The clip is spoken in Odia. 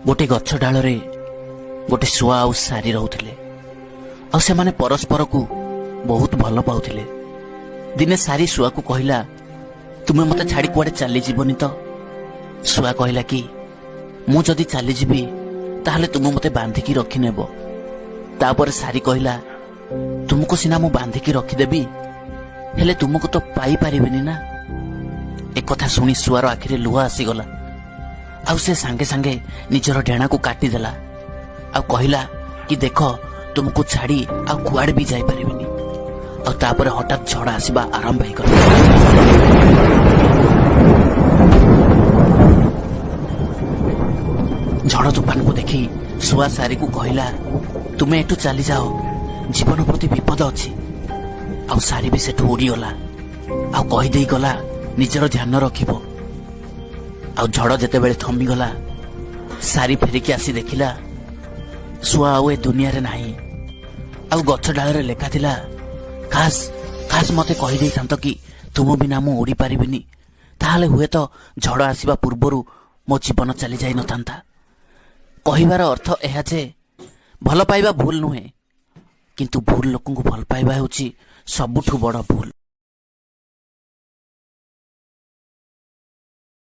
ଗୋଟେ ଗଛ ଡାଳରେ ଗୋଟେ ଶୁଆ ଆଉ ସାରି ରହୁଥିଲେ, ଆଉ ସେମାନେ ପରସ୍ପରକୁ ବହୁତ ଭଲ ପାଉଥିଲେ। ଦିନେ ସାରି ଶୁଆକୁ କହିଲା, "ତୁମେ ମୋତେ ଛାଡ଼ି କୁଆଡ଼େ ଚାଲିଯିବନି ତ?" ଶୁଆ କହିଲା କି, "ମୁଁ ଯଦି ଚାଲିଯିବି, ତାହେଲେ ତୁମେ ମୋତେ ବାନ୍ଧିକି ରଖିନେବ।" ତାପରେ ସାରି କହିଲା, "ତୁମକୁ ସିନା ମୁଁ ବାନ୍ଧିକି ରଖିଦେବି, ହେଲେ ତୁମକୁ ତ ପାଇପାରିବିନି ନା?" ଏକଥା ଶୁଣି ଶୁଆର ଆଖିରେ ଲୁହ ଆସିଗଲା, ଆଉ ସେ ସାଙ୍ଗେ ସାଙ୍ଗେ ନିଜର ଡେଣାକୁ କାଟିଦେଲା ଆଉ କହିଲା କି, "ଦେଖ, ତୁମକୁ ଛାଡ଼ି ଆଉ କୁଆଡ଼େ ବି ଯାଇପାରିବିନି।" ଆଉ ତାପରେ ହଠାତ୍ ଝଡ଼ ଆସିବା ଆରମ୍ଭ ହେଇଗଲା। ଝଡ଼ ତୁଫାନକୁ ଦେଖି ଶୁଆ ସାରିକୁ କହିଲା, "ତୁମେ ଏଠୁ ଚାଲିଯାଅ, ଜୀବନ ପ୍ରତି ବିପଦ ଅଛି।" ଆଉ ସାରି ବି ସେଠୁ ଉଡ଼ିଗଲା ଆଉ କହିଦେଇ ଗଲା, "ନିଜର ଧ୍ୟାନ ରଖିବ।" ଆଉ ଝଡ଼ ଯେତେବେଳେ ଥମିଗଲା, ସାରି ଫେରିକି ଆସି ଦେଖିଲା ଶୁଆ ଆଉ ଏ ଦୁନିଆରେ ନାହିଁ। ଆଉ ଗଛ ଡାଳରେ ଲେଖା ଥିଲା, "ଖାସ୍ ଖାସ୍ ମତେ କହିଦେଇଥାନ୍ତ କି ତୁମ ବିନା ମୁଁ ଉଡ଼ି ପାରିବିନି, ତାହେଲେ ହୁଏତ ଝଡ଼ ଆସିବା ପୂର୍ବରୁ ମୋ ଜୀବନ ଚାଲି ଯାଇନଥାନ୍ତା।" କହିବାର ଅର୍ଥ ଏହା ଯେ ଭଲ ପାଇବା ଭୁଲ ନୁହେଁ, କିନ୍ତୁ ଭୁଲ ଲୋକଙ୍କୁ ଭଲ ପାଇବା ହେଉଛି ସବୁଠୁ ବଡ଼ ଭୁଲ।